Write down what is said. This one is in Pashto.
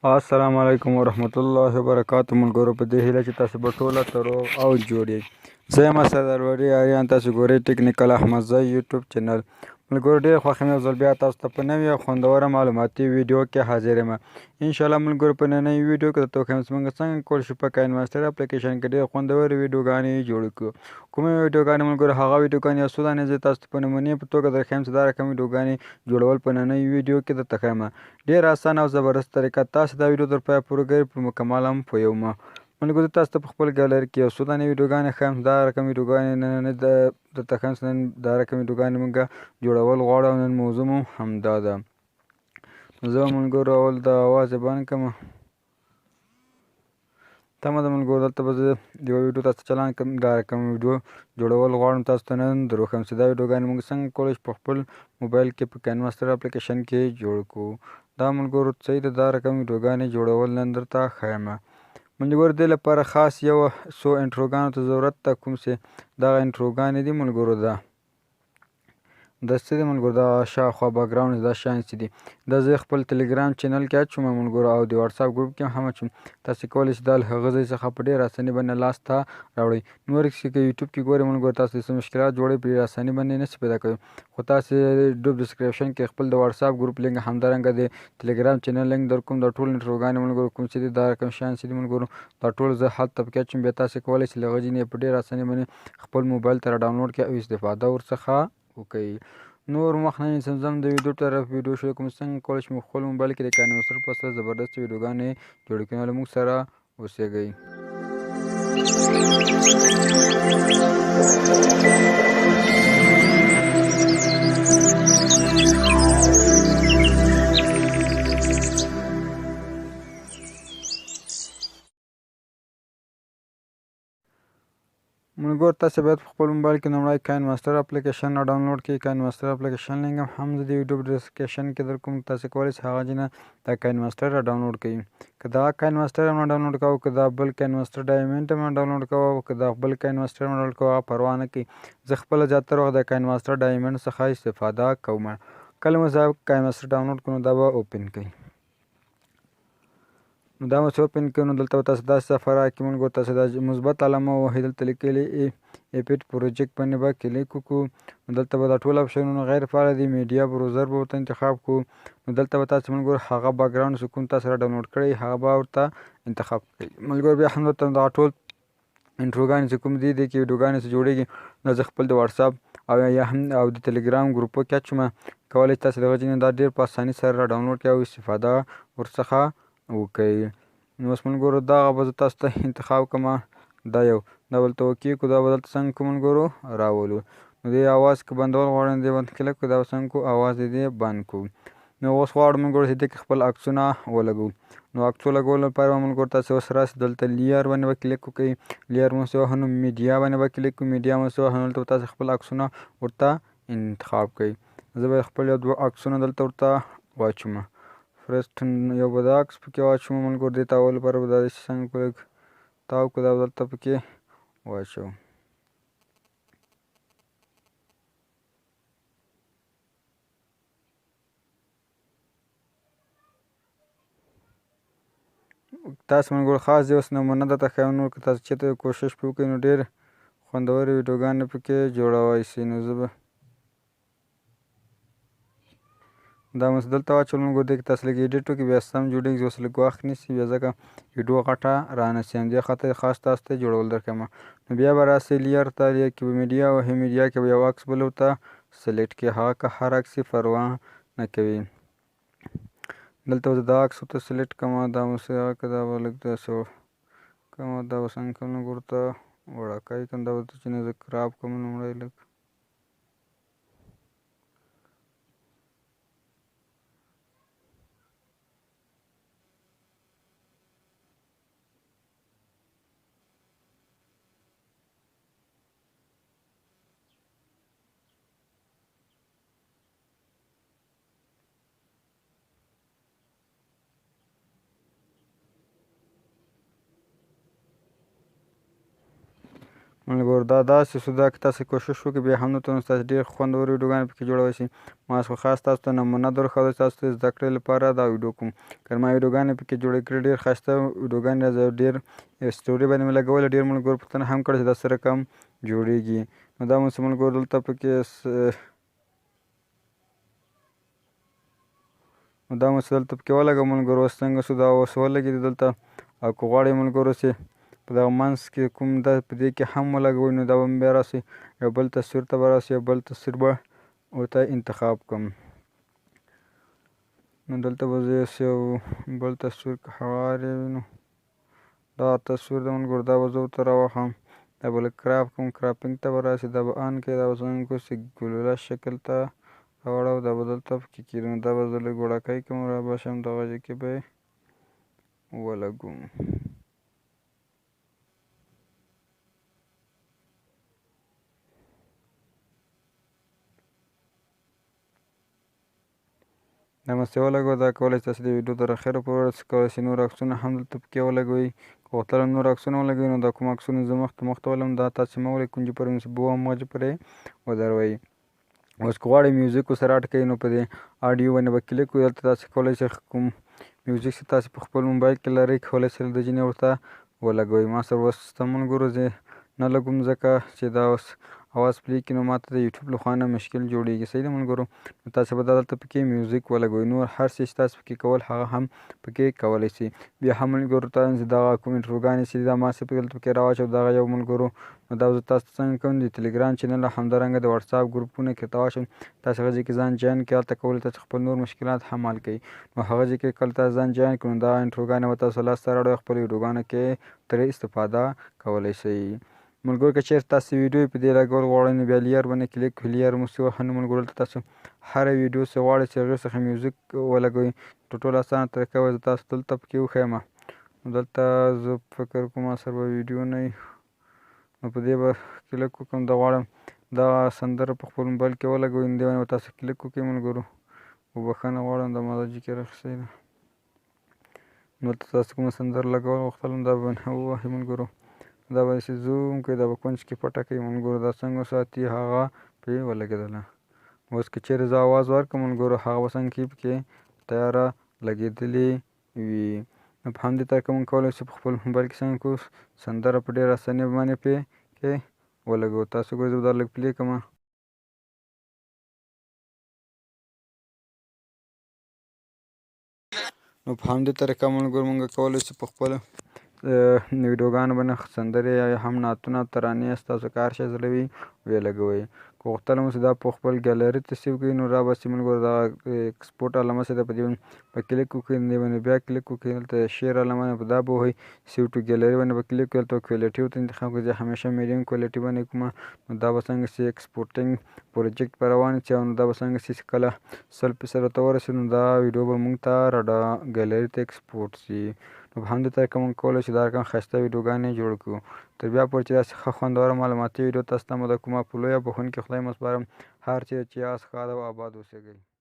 السلام علیکم ورحمت الله وبرکاتو. ملګرو، په دې هیله چې تاسو به ټوله ته روغ او جوړ یئ. زه یم سردار ولي آریان، تاسو ګورئ ټیکنیکل احمدزی یوټیوب چینل. ملګرو، ډېر خوښ یم یو ځل بیا تاسو ته په نوې او خوندوره معلوماتي ویډیو کې حاضر یم. انشاءالله ملګرو، په ننۍ ویډیو کې درته وښیم چې موږ څنګه کولی شو په کاین ماسټر اپلیکیشن کې ډېر خوندورې ویډیوګانې جوړې کړو. کومې ویډیوګانې ملګرو؟ هغه ویډیوګانې یو څو دانې زه تاسو ته په نمونې په توګه درښیم چې دا رقم ویډیوګانې جوړول په ننۍ ویډیو کې درته ښیم. ډېر اسانه او زبردست طریقه. تاسو دا ویډیو تر پایه پورې ګورئ، په مکمل هم پوهوم. ملګرو، تاسو ته په خپل ګالري کې یو څو دانې ویډیوګانې ښیم، دا رقم ویډیوګانې نن درته ښیم چې نن دا رقم ویډیوګانې موږ جوړول غواړو او نن موضوع مو همدا ده. زه ملګرو اول دا اواز یې بند کړم. تمه ده ملګرو، دلته به زه یوه ویډیو تاسو ته چلان کړم. دا رقم ویډیو جوړول غواړم تاسو ته نن در وښیم چې دا ویډیوګانې موږ څنګه کولی شو په خپل موبایل کې په کاین ماسټر اپلیکیشن کې جوړ کړو. دا ملګرو صحیح ده، دا رقم ویډیوګانې جوړول نن درته ښیم. ملګرو، دې لپاره خاص یو څو انټروګانو ته ضرورت ده، کوم چې دغه انټروګانې دي ملګرو. ده دا څه دي ملګرو؟ دا شاوخوا بکګراونډ دا شیان څه دي؟ دا زه خپل ټلګرام چینل کې اچوم ملګرو او د واتساپ ګروپ کې هم اچوم. تاسو کولی شئ دا له هغه ځای څخه په ډېره اساني باندې لاسته راوړئ. نور چې که یوټیوب کې ګورئ ملګرو، تاسو څه مشکلات جوړوي په ډېره اساني باندې نه شي پیدا کوي، خو تاسو ډوب ډسکرپشن کې خپل د واتساپ ګروپ لینک، همدارنګه د ټلګرام چینل لینک در کوم. دا ټول انټروګانې ملګرو کوم چې دي، دا رقم شیان چې دي ملګرو، دا ټول زه هلته پکې اچوم. بیا تاسو کولی شئ له هغه ځای نه په ډېره اساني باندې خپل موبایل ته را ډاونلوډ کړئ او استفاده ورڅخه وکړئ. نور مخ نه نیسم، ځم د ویډیو طرف. ویډیو شروع کوم. څنګه کولی شم خپل موبایل کې د کاین ماسټر په واسطه زبردستې ویډیوګانې جوړې کړو. له موږ سره اوسېږئ. ملګرو، تاسو باید په خپل موبایل کې لومړی کاین ماسټر اپلیکیشن را ډاونلوډ کړئ. کاین ماسټر اپلیکیشن لینک هم زه د یوټیوب ډسکرپشن کې در کوم. تاسو کولی شئ هغه ځای نه دا کاین ماسټر را ډاونلوډ کړئ. که دا کاین ماسټر هم را ډاونلوډ کوو، که دا بل کاین ماسټر ډایمنډ هم را ډاونلوډ کوو، که دا بل کاین ماسټر هم ډاونلوډ کوو، هغه پروا نه کوي. زه خپله زیاتره وخت د کاین ماسټر ډایمنډ څخه استفاده کوم. کله مو زه کاین ماسټر ډاونلوډ کړو، دا به اوپن کړئ. نو دا مو چې اوپن کړو، نو دلته به تاسو داسې صفحه راکړي ملګرو. تاسو دا مثبت علامه وهئ، دلته لیکلي ایپډ پروجیکټ باندې به کلیک وکړو. نو دلته به دا ټول اپشنونه غیر فعال دي، میډیا بروزر به ورته انتخاب کړو. نو دلته به تاسو ملګرو هغه بکګراونډ چې کوم تاسو را ډاونلوډ کړی هغه به ورته انتخاب کړئ. ملګرو، بیا هم درته دا ټول انټروګانې چې کوم دي، دې کې ویډیوګانې چې جوړېږي، دا زه خپل د واتساپ او یا هم او د ټلګرام ګروپو کې اچوم. کولی شئ تاسو دغه ځای نه دا ډېر په اساني سره را ډاونلوډ کړئ او استفاده ورڅخه وکړئ. نو اوس ملګرو دغه به زه تاسو ته انتخاب کړم. دا یو دا بل ته اوکې کړو، دا به دلته څنګه کړو ملګرو راولو. نو دې اواز که بندول غواړم، دې باندې کلیک کړو، دا به څنګه کړو اواز دې بند کړو. نو اوس غواړو ملګرو چې دې کې خپل عکسونه ولګوو. نو عکسو لګولو لپاره به ملګرو تاسو اوس راسئ دلته لیر باندې به کلیک وکړئ. لیر مو څه وهو، نو میډیا باندې به کلیک کړو. میډیا مو څه وهو، نو دلته به تاسو خپل عکسونه ورته انتخاب کړئ. زه به خپل یو دوه عکسونه دلته ورته واچوم. فرست یو به دا عکس پکې واچوم ملګرو. دې تاولو لپاره به دا داسې څنګه کړو، لږ تاو کړو، دا به دلته پکې واچوم. تاسو ملګرو خاص دی اوس نمونه درته ښیم. نور که تاسو چېرته کوشش پرې وکړئ، نو ډېر خوندورې ویډیوګانې پکې جوړوی شئ. نو زه به دا مو دلته واچول ملګرو. دې کې تاسو لږ ایډیټ وکړئ، بیا سم جوړېږي. اوس لږ وخت نیسي، بیا ځکه ویډیو غټه رانه شي، همدې خاطر خاص تاسو ته جوړول در ښیم. نو بیا به راسئ لیر ته، لیر کې به میډیا وهئ، میډیا کې به یو عکس بل ورته سلیکټ کړئ، هغه که هر عکس یې پروا نه کوي. دلته به زه دا عکس ورته سلیکټ کړم، دا مو څه هغه که دا به لږ داسې کړم، دا به څنګه کړم لږ ورته وړاکۍ کړم، دا به چې نه زه کراپ کړم لومړی لږ. ملګرو دا داسې شو، دا که تاسې کوشش وکړئ بیا هم نو تاسې ډېر خوندور ویډیوګانې پکې جوړولی شئ. ما خو خاص تاسو ته نمونه درښوده چې تاسو ته زده کړې لپاره دا ویډیو کوم. که ما ویډیوګانې پکې جوړې کړې ډېر ښایسته ویډیوګانې راځي، ډېر سټوري باندې مې لګولې، ډېر ملګرو پوښتنه هم کړې چې دا څه رقم جوړېږي. نو دا مو څه ملګرو دلته پکې نو دا مو څه دلته پکې ولګوه ملګرو. اوس څنګه شو دا اوس ولګېدې دلته. او که غواړئ ملګرو چې په دغه منځ کې کوم دا په دې کې هم ولګوئ نو دا به بیا راسي یو بل تصویر ته به راسي، یو بل تصویر به ورته انتخاب کړم. نو دلته به زه اوس یو بل تصویر که هغه وي نو دا تصویر د ملګرو دا به زه ورته راوخم، دا به لږ کراپ کړم، کراپینګ ته به راسي، دا به آن کړي، دا به څنګه کړو چې ګلوله شکل ته راوړو، دا به دلته پکې کېږدو. نو دا به زه لږ وړوکی کړم، را به شم دغه ځای کې به یې ولګوم. دا مو څه ولګوه، دا کولی شئ تاسې د ویډیو تر اخره پورې ورسېږئ، کولی شئ نور عکسونه هم دلته پکې ولګوئ. که غوښتل نور عکسونه ولګوئ نو دا کوم عکسونه زه مخته ولم دا تاسې مه ولئ، کوم چې پرې بوم مخ پرې ودروئ. اوس که غواړئ میوزیک ورسره اډ کړئ نو په دې آډیو باندې به کلیک وکړئ، دلته تاسې کولی شئ کوم میوزیک چې تاسې په خپل موبایل کې لرئ کولی شئ د ځینې ورته ولګوئ. ما سره اوس شته ملګرو زه نه لګوم ځکه چې دا اوس اواز پلي کړي نو ماته د یوټیوب له خوا نه مشکل جوړېږي. صحیح ده ملګرو، نو تاسې به دا دلته پکې میوزیک ولګوئ، نور هر څه چې تاسې پکې کول هغه هم پکې کولی شئ. بیا هم ملګرو ته دغه کوم انټروګانې چې دا ما څه دلته پکې راواچوم دغه یو ملګرو، نو دا به زه تاسو ته څنګه کوم د ټلګرام چینل او همدارنګه د واتساپ ګروپونه کې ته واچوم، تاسې هغه ځای کې ځان جوین کړئ، هلته کولی تاسو خپل نور مشکلات هم حل کړئ. نو هغه ځای کې کله تاسو ځان جوین کړئ نو دا انټروګانې به تاسو لاسته راوړئ، خپلو ویډیوګانو کې ترې استفاده کولی شئ. ملګرو که چېرته تاسې ویډیو په دې لګول غواړئ نو بیا لیر باندې کلیک کړئ، لیر مو څه وهه نو ملګرو دلته تاسو هره ویډیو چې غواړئ چې هغې څخه میوزیک ولګوئ، تر ټولو اسانه طریقه به زه تاسو دلته پکې وښیم. نو دلته زه فکر کوم ما سره به ویډیو نه وي، نو په دې به کلیک وکړم. دا غواړم دا سندره په خپل موبایل کې ولګوئ، نو دې باندې به تاسو کلیک وکړئ ملګرو. وبښنه غواړم دا ما دا جي کې راخیستی ده. نو دلته تاسو کومه سندره لګول غوښتل دا به ووهئ ملګرو، دا به داسې زوم کړئ، دا به کونج کې پټه کړئ ملګرو، دا څنګه ساتي هغه پرې ولګېدله. اوس که چېرې زه اواز ورکړم ملګرو هغه به څنګه کېږي پکې تیاره لګېدلې وي. نو په همدې طریقه موږ کولی شو په خپل موبایل کې څنګه کړو سندره په ډېره اسانۍ باندې پرې کې ولګوو. تاسو ګورئ زه به دا لږ پلې کړم. نو په همدې طریقه ملګرو موږ کولی شو په خپل ویډیوګانو باندې سندرې یا هم نعتونه ترانې ستاسو که هر شی زړه وي ویې لګوئ. که غوښتل مو چې دا په خپل ګالري ته سیو کړئ نو را به شي ملګرو دغه اکسپورټ علامه چې ده په دې باندې به کلیک وکړئ، دې باندې بیا کلیک وکړئ، دلته شیر علامه ده په دا به ووهئ، سیو ټو ګالري باندې به کلیک وکړئ، دلته کوالټي ورته انتخاب کړئ، زه همیشه میډیم کوالټي باندې کوم. نو دا به څنګه چې اکسپورټینګ پروجیکټ به روان شي او نو دا به څنګه چې کله 100% ورته ورسېږي نو دا ویډیو به موږ ته راډا ګالري ته اکسپورټ شي. نو په همدې طریقه موږ کولی شو دا رقم ښایسته ویډیوګانې جوړ کړو. تر بیا پورې چې داسې ښه خوندوره معلوماتي ویډیو تاسو ته مده کومه، په لویه بښونکي خدای مو سپارم. هر چېرې چې یاست ښاد او آباد اوسئ.